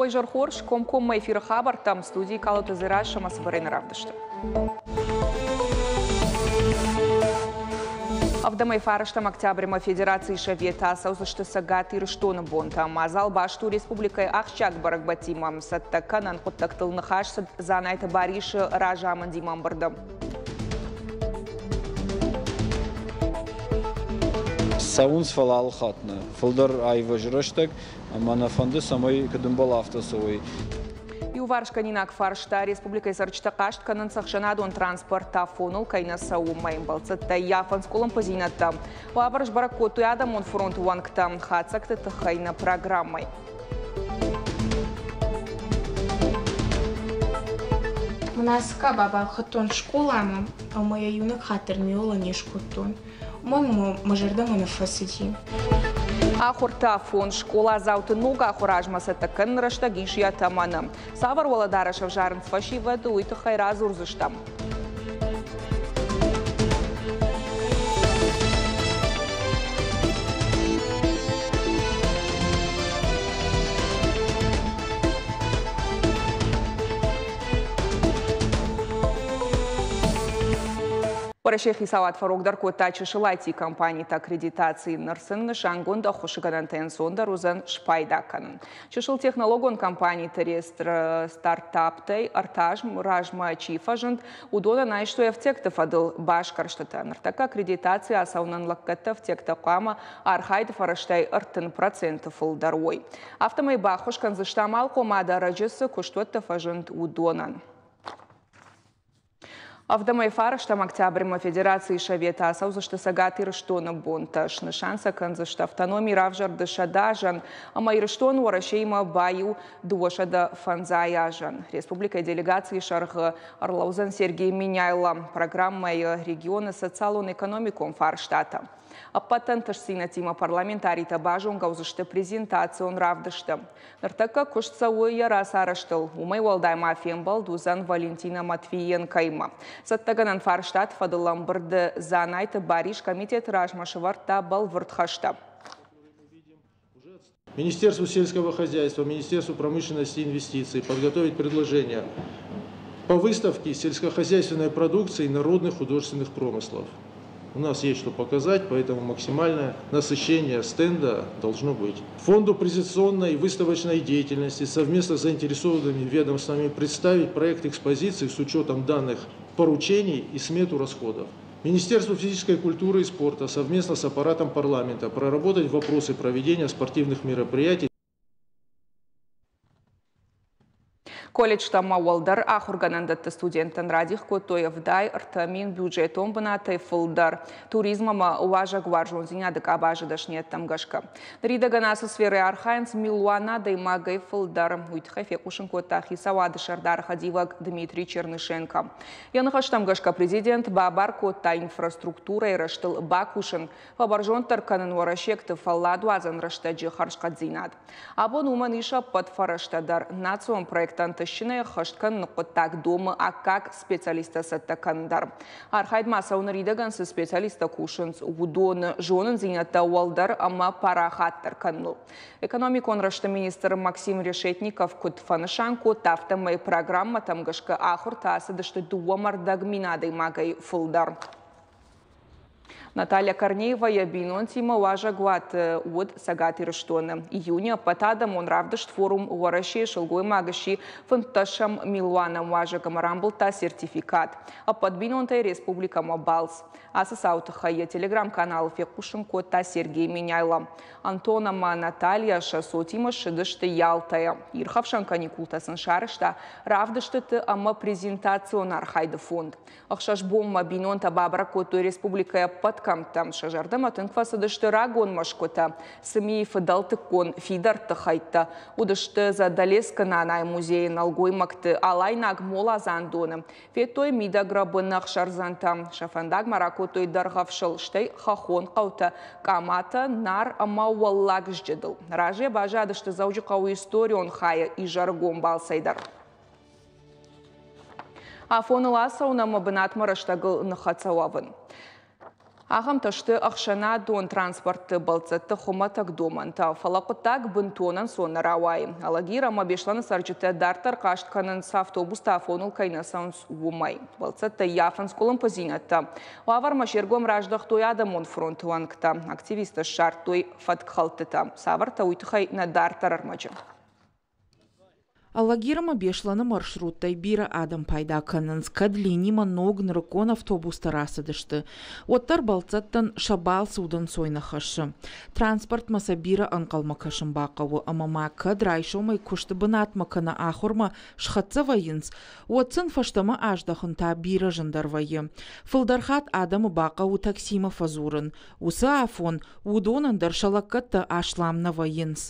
Уӕ изӕр хорз, комкоммӕ эфиры хабӕрттӕм студийы Калоты Дзерассӕ ӕмӕ Цыбырӕны равдысты. Ӕвдӕмӕй фарӕстӕм октябрьмӕ Федерацийы Советы ацӕудзысты Цӕгат Ирыстоны бонтӕ. Мадзал баст у республикӕйы ахсджиаг бӕрӕгбӕттимӕ. Цӕттӕ кӕнӕн хъуыддӕгтыл ныхас цыд Дзанайты Барисы разамындимӕ ӕмбырды. Цӕуынц, фӕлӕ алы хатт нӕ. Фылдӕр аивӕзы рӕстӕг, ӕмӕ нӕ фӕнды, цӕмӕй куыд ӕмбӕлы, афтӕ цӕуой. Иуварсгӕнинаг фарста республикӕйы цӕрджытӕ хъаст кӕнынц ӕхсӕнадон транспорт афоныл кӕй нӕ цӕуы, уымӕй. Бӕлццӕттӕ ййафынц къуылымпыдзинӕдтӕ. Уавӕр сбӕрӕг кодтой адӕмон фронты уӕнгтӕ хатдзӕгты тыххӕй нӕ программӕйы. Мӕн ацы къаба балхӕдтон скъоламӕ, ӕмӕ йӕ иунӕг хатт дӕр миола не скодтон. Уымӕн мӕ зӕрдӕмӕ нӕ фӕцыди. Ахуырты афон скъоладзауты ног ахуыр азмӕ цӕттӕ кӕнын рӕстӕг ис йӕ тӕмӕны. Цавӕр уӕлӕдарӕс ӕвзарынц фӕсивӕд, уый тыххӕй радзурдзыстӕм. Уӕрӕсейы хицауад фӕрогдӕр кодта чысыл IT-компаниты аккредитаци. Ныр сын нысангонд ӕххуысы гӕнӕнтӕ ӕнцондӕр уыдзӕн спайда кӕнын. Чысыл технологон компаниты реестры стартаптӕй ӕртӕ размӕ чи фӕзынд, уыдонӕн айстой ӕфтиӕгты фӕдыл басгӕрстытӕ. Ныртӕккӕ аккредитаци ацӕуынӕн лӕггӕдты ӕфтиӕгтӕ хъуамӕ архайды фӕрӕзтӕй 30% фылдӕр уой. Афтӕмӕй баххуыс кӕндзысты амалхъомады ӕрӕджы цы куыстуӕттӕ фӕзынд, уыдонӕн. Ӕвдӕмӕй фарӕстӕм октябрьмӕ Федерацийы Советы ацӕудзысты Цӕгат Ирыстоны бонтӕ. Снысан сӕ кӕндзысты автономи равзӕрды 100 азӕн ӕмӕ Ирыстон Уӕрӕсеимӕ баиу 205 азӕн. Республикӕйы делегацийы сӕргъы ӕрлӕудзӕн Сергей Меняйло. Программӕйы регионы социалон-экономикон фарстатӕ. Ӕппӕт ӕнтыстдзинӕдтимӕ парламентаритӕ базонгӕ уыдзысты презентацион равдысты. Ныртӕккӕ куыст цӕуы йӕ рацарӕзтыл. Уымӕй уӕлдай ма фембӕлд уыдзӕн Валентина Матвиенкоимӕ. Цӕттӕгӕнӕн фарстаты фӕдыл ӕмбырды Дзанайты Барис комитеты размӕ сӕвӕрдта бӕлвырд хӕстӕ. Министерству сельского хозяйства, Министерству промышленности и инвестиций подготовить предложение по выставке сельскохозяйственной продукции народных художественных промыслов. У нас есть что показать, поэтому максимальное насыщение стенда должно быть. Фонду презентационной и выставочной деятельности совместно с заинтересованными ведомствами представить проект экспозиции с учетом данных поручений и смету расходов. Министерству физической культуры и спорта совместно с аппаратом парламента проработать вопросы проведения спортивных мероприятий. Колледжтӕ ӕмӕ уӕлдӕр ахуыргӕнӕндӕтты студенттӕн радих кодтой 83 000 бюджетон бынатӕй фылдӕр туризм ӕмӕ уазӕгуарзондзинады къабазы дӕсныйӕдтӕм гӕсгӕ. Ныридӕгӕн ацы сферӕйы архайынц милуан адӕймагӕй фылдӕр. Уый тыххӕй фехъусын кодта хицауады сӕрдары хӕдивӕг Дмитрий Чернышенко. Йӕ ныхӕстӕм гӕсгӕ президент бабар кодта инфраструктурӕйы рӕзтыл бакусын, фӕбӕрзонддӕр кӕнын уӕрӕсейӕгты фӕлладуадзӕн рӕстӕджы хӕрзхъӕддзинад. Абон уымӕн ис ӕппӕт фӕрӕзтӕ дӕр. Национ проекттӕ ӕнтыстджынӕй ӕххӕст кӕныны хъуыддаг домы аккаг специалисттӕ цӕттӕ кӕнын дӕр. Архайд ма цӕуы ныридӕгӕн цы специалисттӕ кусынц, уыдоны зонындзинӕдтӕ уӕлдӕр ӕмӕ парахатдӕр кӕныныл. Экономикон рӕзты министр Максим Решетников куыд фӕнысан кодта, афтӕмӕй программӕтӕм гӕсгӕ ахуыртӕ ацыдысты 2,25 адӕймагӕй фылдӕр. Наталья Корнеева йӕ бинонтимӕ уазӕгуаты уыд Цӕгат Ирыстоны. Июны ӕппӕтадӕмон равдыст-форум Уӕрӕсейы сылгоймаг сси фынддӕсӕм милуанӕм уазӕг ӕмӕ рамбылдта сертификат. Ӕппӕт бинонтӕй республикӕмӕ балц. Ацы цауы тыххӕй йӕ телеграм-каналы фехъусын кодта Сергей Меняйло. Антон ӕмӕ Наталья сӕ цотимӕ ссыдысты Ялтӕйӕ. Ирхӕфсӕн каникултӕ сын сарӕзта равдыстыты ӕмӕ презентацион архайды фонд. Ӕхсӕз бонмӕ бинонтӕ бабӕрӕг кодтой республикӕйы ӕппӕт кӕмттӕм. Сӕ зӕрдӕмӕ тынг фӕцыдысты рагон мӕсгуытӕ, Цымийы фыдӕлтыккон фидӕртты хӕйттӕ. Уыдысты Задӕлескы Нанайы музейы нӕлгоймӕгты Алайнаг моладзандоны. Федтой мидӕгрӕбыны ӕхсӕрдзӕнтӕ. Сӕ фӕндагмӕ ракодтой Дӕргъӕвсыл, стӕй хӕххон хъӕутӕ Къаматӕ, Нар ӕмӕ Уӕллаг Зджыдыл. Разыйӕ баззадысты Дзӕуджыхъӕуы историон хайы изӕрыгон балцӕй дӕр. Афоныл ацӕуын ӕмӕ бынатмӕ рӕстӕгыл ныххӕццӕ уӕвын. Ахӕмтӕ сты ӕхсӕнадон транспорты бӕлццӕтты хуымӕтӕг домӕнтӕ, фӕлӕ хъуыддаг бынтон ӕнцон нӕ рауайы. Алагир ӕмӕ Беслӕны цӕрджытӕ дарддӕр хъаст кӕнынц, автобустӕ афоныл кӕй нӕ цӕуынц, уымӕй. Бӕлццӕттӕ ййафынц къуылымпыдзинӕдтӕ. Уавӕрмӕ се ргом раздӕхтой адӕмон фронты уӕнгтӕ. Активисттӕ ссардтой фӕткхӕлдтытӕ. Цавӕртӕ, уый тыххӕй нӕ дарддӕр ӕрмӕджы. Алагир ӕмӕ Беслӕны маршруттӕй бирӕ адӕм пайда кӕнынц, кӕд линимӕ ног нырыккон автобустӕ рацыдысты, уӕддӕр бӕлццӕттӕн сӕ балц удӕнцой нӕ хӕссы. Транспортмӕ сӕ бирӕ ӕнхъӕлмӕ кӕсын бахъӕуы ӕмӕ ма кӕд райсомӕй куысты бынатмӕ кӕнӕ ахуырмӕ схӕццӕ вӕййынц, уӕд сын фӕстӕмӕ аздӕхын та бирӕ зындӕр вӕййы. Фылдӕр хатт адӕмы бахъӕуы таксимӕ фӕдзурын. Уыцы афон уыдонӕн дӕр сӕ лӕггӕдтӕ аслам нӕ вӕййынц.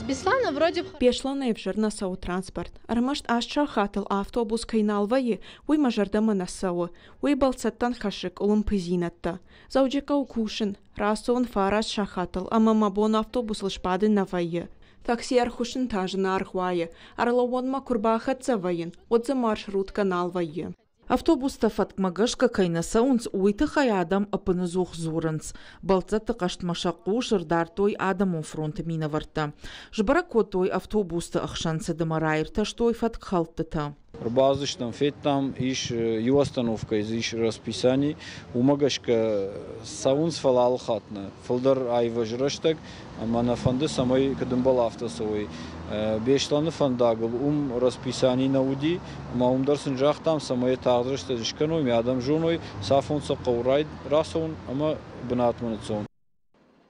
Беслӕны ӕвзӕр нӕ цӕуы транспорт. Ӕрмӕст аст сахатыл автобус кӕй нал вӕййы, уый мӕ зӕрдӕмӕ нӕ цӕуы. Уый бӕлццӕттӕн хӕссы къуылымпыдзинӕдтӕ. Дзӕуджыхъӕуы кусын, рацӕуын фараст сахатыл ӕмӕ мӕ бон автобусыл сбадын нӕ вӕййы. Такси ӕрхуыссын та зынаргъ уайы. Ӕрлӕууӕнмӕ куы рбахӕццӕ вӕййын, уӕд дзы маршруткӕ нал вӕййы. Автобустӕ фӕткмӕ гӕсгӕ кӕй нӕ цӕуынц, уый тыххӕй адӕм ӕппынӕдзух дзурынц. Бӕлццӕтты хъӕстмӕ сӕ хъус ӕрдардтой адӕмон фронты минӕвӕрттӕ. Сбӕрӕг кодтой автобусты ӕхсӕн цыдымӕ раиртӕстой фӕткхӕлдтытӕ. Ӕрбацыдыстӕм, федтам, ис иу остановкӕйы дзы ис расписани, уымӕ гӕсгӕ цӕуынц, фӕлӕ алы хатт нӕ. Фылдӕр аивӕзы рӕстӕг ӕмӕ нӕ фӕнды, цӕмӕй куыд ӕмбӕлы, афтӕ цӕуой. Беслӕны фӕндагыл уым расписани нӕ уыди, ӕмӕ уым дӕр сын загътам, цӕмӕй тагъд рӕстӕджы скӕной, ме адӕм зоной, цафон сӕ хъӕуы рацӕуын ӕмӕ бынатмӕ ныццӕуын.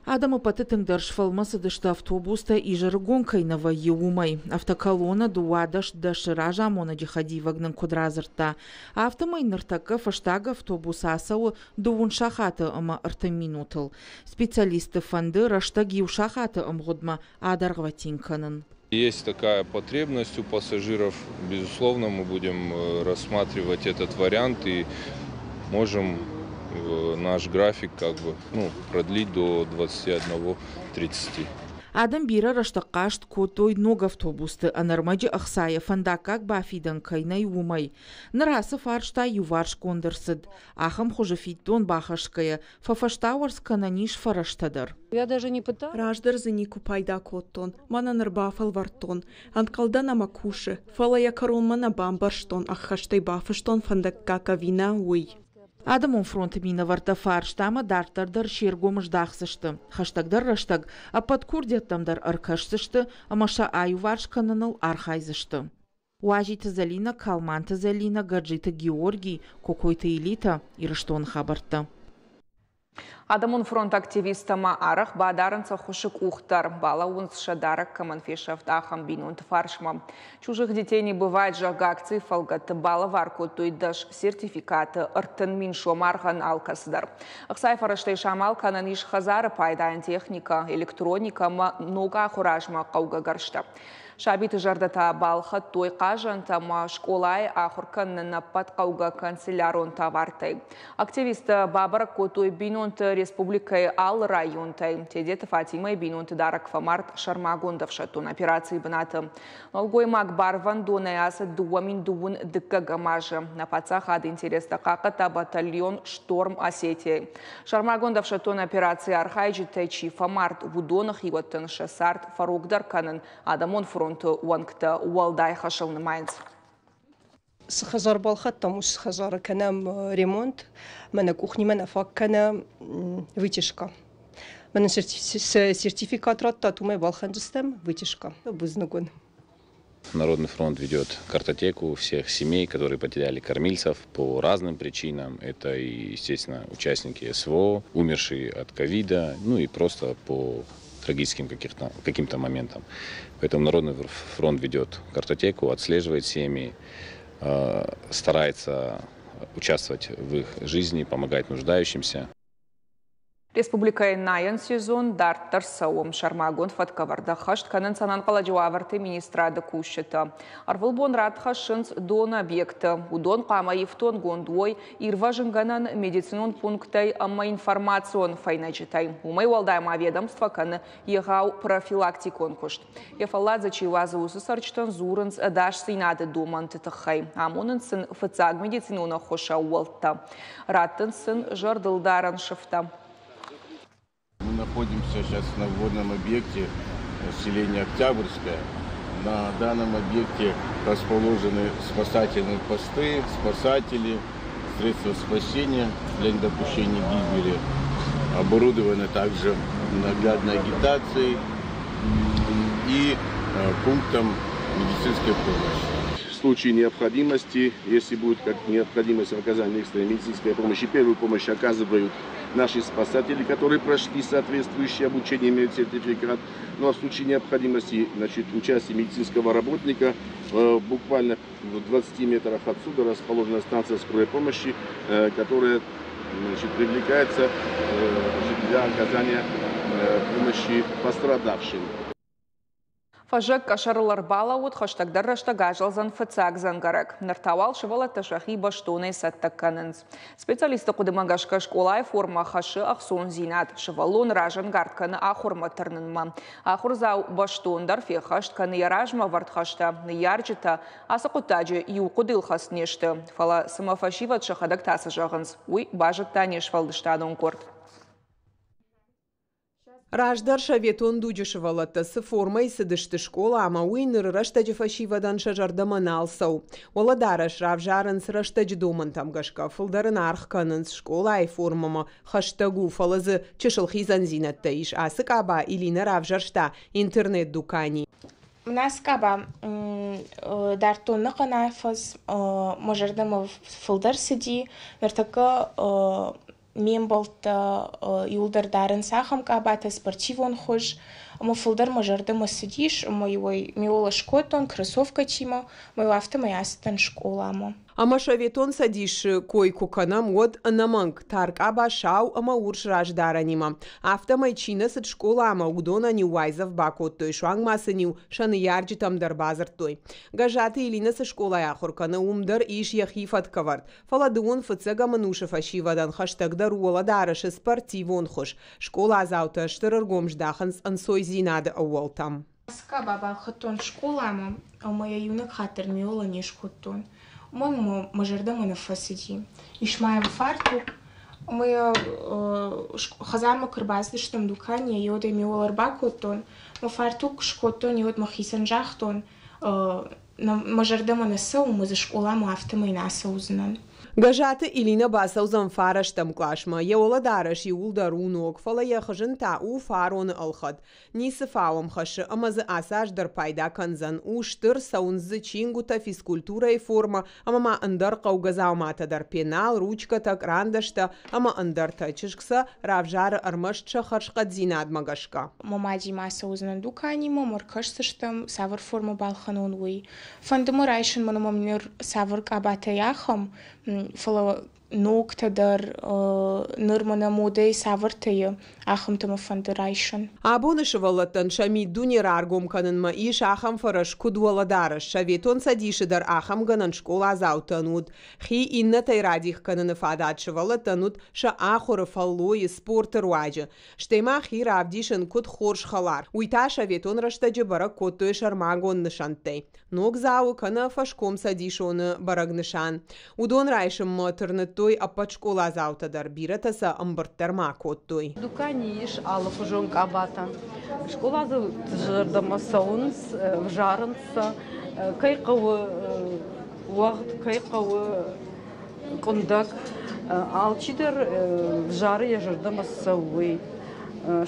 Адӕмы пӕты тынгдӕр сфӕлмӕцыдысты автобустӕ изӕрыгон кӕй нӕ вӕййы, уымӕй. Автоколоннӕ 12 дӕсы разамонӕджы хӕдивӕг нын куыд радзырдта, афтӕмӕй ныртӕккӕ фӕстаг автобус ацӕуы дыууын сахаты ӕмӕ ӕртын минутыл. Специалистты фӕнды рӕстӕг иу сахаты ӕмгъуыдмӕ адӕргъвӕтин кӕнын. Есть такая потребность у пассажиров. Безусловно, мы будем рассматривать этот вариант и можем наш график как бы, ну, продлить до 21.30. Адӕм бирӕ рӕстӕг хъаст кодтой ног автобусты ӕнӕрмӕджы ӕхцайӕ фӕндаггаг бафидӕн кӕй нӕй, уымӕй. Ныр ацы фарста иуварсгонд ӕрцыд. Ахӕм хуызы фиддон бахӕсгӕйӕ, фӕфӕстауӕрц кӕнӕн ис фӕрӕзтӕ дӕр. Раздӕр дзы никуы пайда кодтон, мӕнӕн ӕрбафӕлвӕрдтон. Ӕнхъӕлдӕн ӕмӕ кусы, фӕлӕ йӕ кӕронмӕ нӕ бамбӕрстон, ӕххӕстӕй бафыстон фӕндаггаг ӕви нӕ, уый. Адӕмон фронты минӕвӕрттӕ фарстамӕ дарддӕр дӕр се ргом здахдзысты. Хӕстӕгдӕр рӕстӕг ӕппӕт курдиӕттӕм дӕр ӕркӕсдзысты ӕмӕ сӕ аиуварс кӕныныл архайдзысты. Уазиты Зӕлинӕ, Калманты Зӕлинӕ, Гаджиты Георгий, Кокойты Элита, Ирыстоны хабӕрттӕ. Адӕмон фронты активисттӕ ма арӕх бадарынц ӕххуысы къух дӕр, балӕууынц сӕ дарӕг кӕмӕн фесӕфт, ахӕм бинонты фарсмӕ. Чужих детей не бывает, зӕгъгӕ, акцийы фӕлгӕтты балӕвар кодтой 10 сертификаты 30 000 сом аргъӕн алкӕцыдӕр. Ӕхцайы фӕрӕзтӕй самал кӕнӕн ис хӕдзары пайдайӕн техникӕ, электроникӕ ӕмӕ ног ахуыры азмӕ хъӕугӕ гӕрзтӕ. Сабиты зӕрдӕтӕ балхӕдтой хъазӕнтӕ ӕмӕ скъолайы ахуыр кӕнынӕн ӕппӕт хъӕугӕ канцелярон товартӕй. Активисттӕ бабӕрӕг кодтой бинонты республикӕйы алы районтӕй. Тедеты Фатимӕйы бинонты дарӕг фӕмард сӕрмагонд ӕфсӕддон операцийы бынаты. Нӕлгоймаг барвӕндонӕй ацыд 2021 дыккӕгӕм азы. Нӕ паддзахады интерестӕ хъахъхъӕдта батальон «Шторм Осетия». Сӕрмагонд ӕфсӕддон операцийы архайджытӕй чи фӕмард, уыдоны хиуӕттӕн сӕ цард фӕрогдӕр кӕнын адӕмон фронты уӕнгтӕ уӕлдай хӕсыл нымайынц. Цы хӕдзар балхӕдтам, уыцы хӕдзары кӕнӕм ремонт, мӕнӕ къухнимӕ нӕ фаг кӕны вытяжка. Мӕнӕ сертификат радтат, уымӕй балхӕндзыстӕм вытяжка. Бузныг уын. Народный фронт ведет картотеку всех семей, которые потеряли кормильцев по разным причинам. Это и, естественно, участники СВО, умершие от ковида, ну и просто по трагическим каким-то моментам. Поэтому Народный фронт ведет картотеку, отслеживает семьи, старается участвовать в их жизни, помогать нуждающимся. Республикӕйы найӕн сезон дарддӕр цӕуы. Сӕрмагонд фӕткӕвӕрд ӕххӕст кӕнынц ӕнӕнхъӕлӕджы уавӕрты министрады кусджытӕ. Ӕрвылбон рад хӕссынц доны объекттӕ. Уыдон хъуамӕ ифтонгонд уой ирвӕзынгӕнӕн медицинон пункттӕй ӕмӕ информацион фӕйнӕджытӕй. Уымӕй уӕлдай ма ведомство кӕны егъау профилактикон куыст. Йӕ фӕллад дзы чи уадзы, уыцы цӕрджытӕн дзурынц ӕдасдзинады домӕнты тыххӕй. Амонынц сын фыццаг медицинон ӕххуысы ӕууӕлттӕ. Раттынц сын зӕрдылдарӕн сыфтӕ. находимся сейчас на водном объекте селения Октябрьское. На данном объекте расположены спасательные посты, спасатели, средства спасения для недопущения гибели. Оборудованы также наглядной агитацией и пунктом медицинской помощи. В случае необходимости, если будет как необходимость в оказании экстренной медицинской помощи, первую помощь оказывают наши спасатели, которые прошли соответствующее обучение, имеют сертификат. Ну а в случае необходимости, значит, участие медицинского работника, буквально в 20 метрах отсюда расположена станция скорой помощи, которая, значит, привлекается, значит, для оказания помощи пострадавшим. Фӕззӕг къӕсӕрыл ӕрбалӕууыд, хӕстӕгдӕр рӕстӕг азӕлдзӕн фыццаг дзӕнгӕрӕг. Ныр та уал сывӕллӕттӕ сӕхи бӕстонӕй цӕттӕ кӕнынц. Специалистты хъуыдымӕ гӕсгӕ скъолайы формӕ хӕссы ӕхцондзинад, сывӕллон разӕнгард кӕны ахуырмӕ тырнынмӕ. Ахуырдзау бӕстондӕр феххӕст кӕны йӕ размӕ ӕвӕрд хӕстӕ. Ныййарджытӕ ацы хъуыддаджы иу хъуыдыйыл хӕст не сты, фӕлӕ цымӕ фӕсивӕд сӕхӕдӕг та цы зӕгъынц, уый базыдта не сфӕлдыстадон къорд. Раздӕр советон дуджы сывӕллӕттӕ цы формӕйы цыдысты скъоламӕ, уый ныры рӕстӕджы фӕсивӕдӕн сӕ зӕрдӕмӕ нал цӕуы. Уӕлӕдарӕс равзарынц рӕстӕджы домӕнтӕм гӕсгӕ, фылдӕр ын аргъ кӕнынц скъолайы формӕмӕ хӕстӕг у, фӕлӕ дзы чысыл хицӕндзинӕдтӕ ис. Ацы къаба Илинӕ равзӕрста интернет-дукани. Нас къаба дардтон ныхъӕн афӕдз, мӕ зӕрдӕмӕ фылдӕр цыди. Ныртӕккӕ ме мбӕлттӕ иуылдӕр дарынц ахӕм къабатӕ, спортивон хуыз. Ӕмӕ фылдӕр мӕ зӕрдӕмӕ цыдис, ӕмӕ-иу ӕй ме уӕлӕ скодтон кроссовкӕтимӕ, ӕмӕ-иу афтӕмӕй ацыдтӕн скъоламӕ. Ӕмӕ Советон Цӕдисы кой куы кӕнӕм, уӕд ӕнӕмӕнг таркъаба сау ӕмӕ урс раздарӕнимӕ. Афтӕмӕй чи нӕ цыд скъоламӕ, уыдонӕн-иу уайдзӕф бакодтой, суанг ма сын-иу сӕ ныййарджытӕм дӕр бадзырдтой. Гӕззаты Элинӕ цы скъолайы ахуыр кӕны, уым дӕр ис йӕхи фӕткӕвӕрд. Фӕлӕ дыууын фыццӕгӕм ӕнусы фӕсивӕдӕн хӕстӕгдӕр у уӕлӕдарӕсы спортивон хуыз. Скъоладзаутӕ стыр ӕргом здахынц ӕнцойдзинады ӕууӕлтӕм. Ацы къаба балхӕдтон скъоламӕ, ӕмӕ йӕ иунӕг хатт дӕр ме уӕлӕ не скодтон. Уымӕн ӕмӕ мӕ зӕрдӕмӕ нӕ фӕцыди. Ис ма йӕм фартук, ӕмӕ йӕ хӕдзармӕ куы ӕрбацыдыстӕм дуканийӕ, йод ӕй ме уӕлӕ ӕрбакодтон. Мӕ фартук скодтон, йод мӕхицӕн загътон, мӕ зӕрдӕмӕ нӕ цӕуы, ӕмӕ дзы скъоламӕ афтӕмӕй нӕ ацӕудзынӕн. Гӕззаты Элинӕ бацӕудзӕн фарӕстӕм къласмӕ. Йӕ уӕлӕдарӕс иууылдӕр у ног, фӕлӕ йӕ хызын та у фароны ӕлхӕд. Ницы фау ӕм хӕссы ӕмӕ дзы ацы аз дӕр пайда кӕндзӕн. У стыр, цӕуынц дзы чингуытӕ, физкультурӕйы формӕ ӕмӕ ма ӕндӕр хъӕугӕ дзауматӕ дӕр пенал, ручкӕтӕ, кърандӕстӕ ӕмӕ ӕндӕртӕ. Чызг сӕ равзары ӕрмӕст сӕ хӕрзхъӕддзинадмӕ гӕсгӕ. Мӕ мадимӕ ацӕудзынӕн дуканимӕ, ӕмӕ ӕркӕсдзыстӕм, цавӕр формӕ балхӕнон, уый. Фӕнды мӕ райсын, мӕнӕ мӕм ныр цавӕр къабатӕй ахӕм, фӕлӕ ногтӕ дӕр ныр мӕнӕ модӕйы цавӕртӕ и, ахӕмтӕ мӕ фӕнды райсын. Абоны сывӕллӕттӕн сӕ миддуне раргом кӕнынмӕ ис ахӕм фӕрӕз, куыд уӕлӕдарӕс. Советон Цӕдисы дӕр ахӕм гӕнӕн скъоладзаутӕн уыд. Хи иннӕтӕй радих кӕныны фадат сывӕллӕттӕн уыд сӕ ахуыры, фӕллойы, спорты руаджы. Стӕй ма хи равдисын куыд хорз хӕлар. Уый та советон рӕстӕджы бӕрӕг кодтой сӕрмагонд нысӕнттӕй. Ногдзауы кӕнӕ фӕскомцӕдисоны бӕрӕг нысан. Уыдон райсынмӕ тырныдтой ӕппӕт скъоладзаутӕ дӕр, бирӕтӕ сӕ ӕмбырд дӕр ма кодтой. Дуканийы ис алыхуызон къабатӕ. Скъоладзауты зӕрдӕмӕ цӕуынц, ӕвзарынц сӕ, кӕй хъӕуы уӕгъд, кӕй хъӕуы къуындӕг. Алчидӕр взары йӕ зӕрдӕмӕ цӕуы, уый.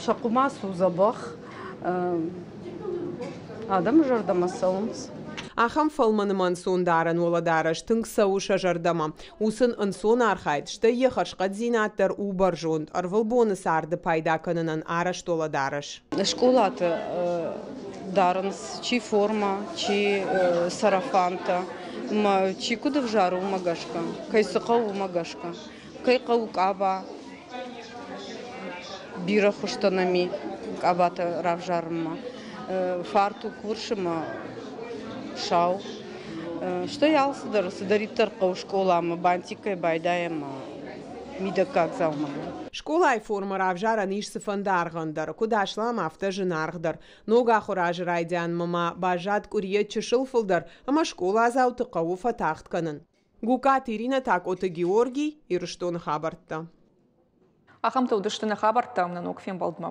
Сӕ хъуымац у дзӕбӕх, адӕмы зӕрдӕмӕ цӕуынц. Ахӕм фӕлмӕнымӕнцон дарӕн уӕлӕдарӕс тынг цӕуы сӕ зӕрдӕмӕ. У сын ӕнцон архайд, стӕй йӕ хӕрзхъӕддзинад дӕр у бӕрзонд, ӕрвылбоны царды пайда кӕнынӕн арӕзт уӕлӕдарӕс. Скъолаты дарынц чи формӕ, чи сарафантӕ, чи куыд ӕвзары, уымӕ гӕсгӕ. Кӕй цы хъӕуы, уымӕ гӕсгӕ. Кӕй хъӕуы къаба, бирӕ хуызтӕ нӕм и къабатӕ равзарынмӕ. Фартук урсымӕ сау. Стӕй алцыдӕр, цыдӕриддӕр хъӕуы скъоламӕ, бантикӕй байдайӕм мидӕггаг дзаумайӕ. Скъолайы формӕ равзарӕн ис цыфӕнды аргъӕн дӕр, куыд аслам, афтӕ зынаргъдӕр. Ног ахуыры азы райдианмӕ ма баззад къуырийӕ чысыл фылдӕр ӕмӕ скъоладзауты хъӕуы фӕтагъд кӕнын. Гукъаты Иринӕ, Такъоты Георгий, Ирыстоны хабӕрттӕ. Ахӕмтӕ уыдысты нӕ хабӕрттӕ нӕ ног фембӕлдмӕ.